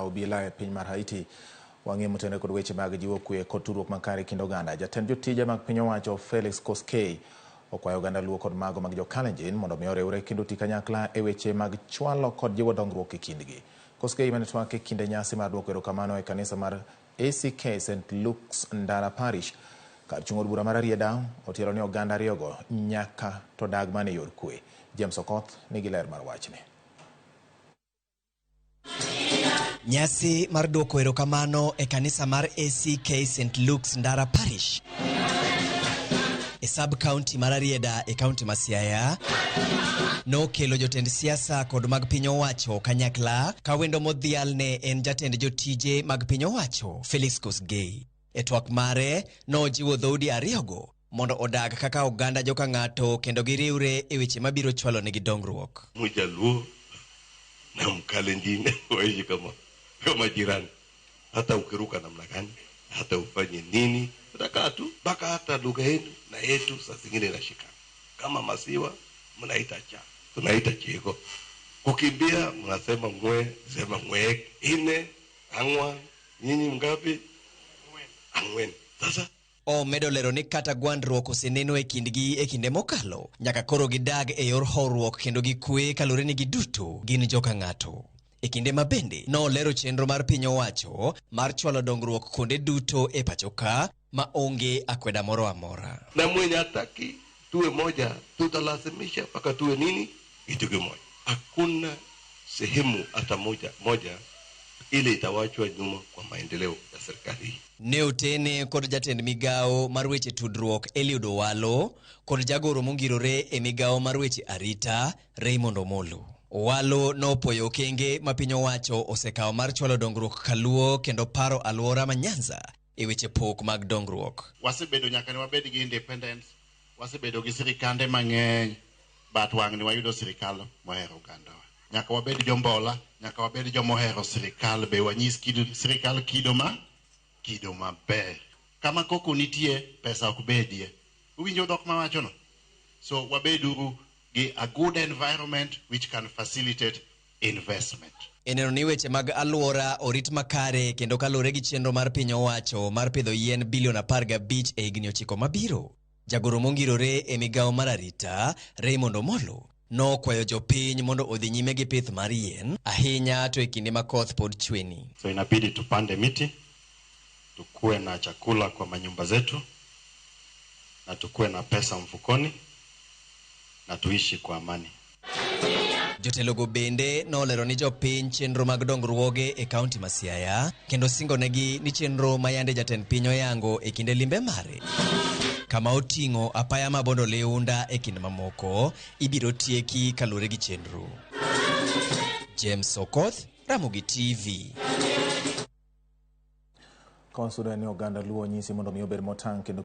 Obila e piny mar Haiti. Wang'e motenore kod weche mag jiwo kwe kod tudruok makare e kind oganda. Jatend jotije mag piny owacho Felix Koskei okwayo oganda Luo kod mago mag jo-Kalenjin mondo mi oriwre kendo ti kanyakla e weche mag chwalo kod jiwo dongruok e kindgi. Koskei mane twak e kinde nyasi mar duoko erokamano e kanisa mar ACK St. Luke's Ndara Parish kar chung' od bura mar Rarieda otielo ni oganda ariyogo nyaka to dag mana e yor kwe. James Okoth nigi ler mar wachni. Nyasi mar duoko erokamano e kanisa mar ACK St. Luke's Ndara Parish e sub county mar Rarieda e county ma Siaya nokelo jotend siasa kod mag piny owacho kanyakla ka wendo modhial ne en jatend jotije mag piny owacho Felix Kosgei. E twak mare nojiwo dhoudi ariyogo mondo odag kaka oganda joka ng'ato kendo giriwre e weche mabiro chwalo negi dongruok. Mjaluo na Mkalenjin waishi kama jirani, hata ukiruka namna gani, hata ufanye nini, utakaa tu mpaka hata lugha yenu na yetu saa zingine inashikana. Kama maziwa mnaita cha, tunaita chego. Kukimbia mnasema ngwe, sema ngwe ine ang'wan, nyinyi mgapi? Ang'wen. Sasa Omedo lero ni kata gwandruok oseneno e kindgi e kinde mokalo, nyaka koro gidag e yor horuok kendo gi kwe kaluwore ni giduto gin joka ng'ato. E kinde ma bende nolero chenro mar piny owacho mar chwalo dongruok kuonde duto e pacho ka ma onge akweda moro amora. Na mwenye hataki tuwe moja, tutalazimisha mpaka tuwe nini, kitu kimoja. Hakuna sehemu hata moja moja ile itawachwa nyuma kwa maendeleo ya serikali hii. Ne otene kod jatend migawo mar weche tudruok Eliud Owalo kod jagoro mongirore e migawo mar weche arita Raymond Omolo. Owalo nopuoyo okenge ma piny owacho osekawo mar chwalo dongruok kaluo kendo paro alwora ma Nyanza e weche pok mag dongruok. Wasebedo nyaka ne wabed gi independence, wasebedo gi sirikande mang'eny, but wang'ni wayudo sirikal mohero ogandawa. Nyaka wabed jombola, nyaka wabed jomohero sirikal, be wanyis kido, sirikal kido maber. Kama koko nitie, pesa ok bedie. Uwinjo dhok mawachono? So wabeduru gi a good environment which can facilitate investment. E neno ni weche mag alwora orit makare kendo kaluwore gi chenro mar piny owacho mar pidho yien bilion 15 e higni 9 mabiro. Jagoro mongirore e migawo mar arita Raymond Omolo nokwayo jopiny mondo odhi nyime gi pith mar yien ahinya to e kinde ma koth pod chweni. So inabidi tupande miti, tukuwe na chakula kwa manyumba zetu, na tukuwe na pesa mfukoni, na tuishi kwa amani. Jotelogo bende nolero ni jopiny chenro mag dongruoge e kaunti ma Siaya kendo singonegi ni chenro ma yande jatend piny oyango e kinde limbe mare kama oting'o apaya ma Bondo Liunda e kind mamoko ibiro tieki kaluwore gi chenro. James Okoth, Ramogi TV. Ka wasudo ni oganda Luo nyisi mondo mi obed motang' kendo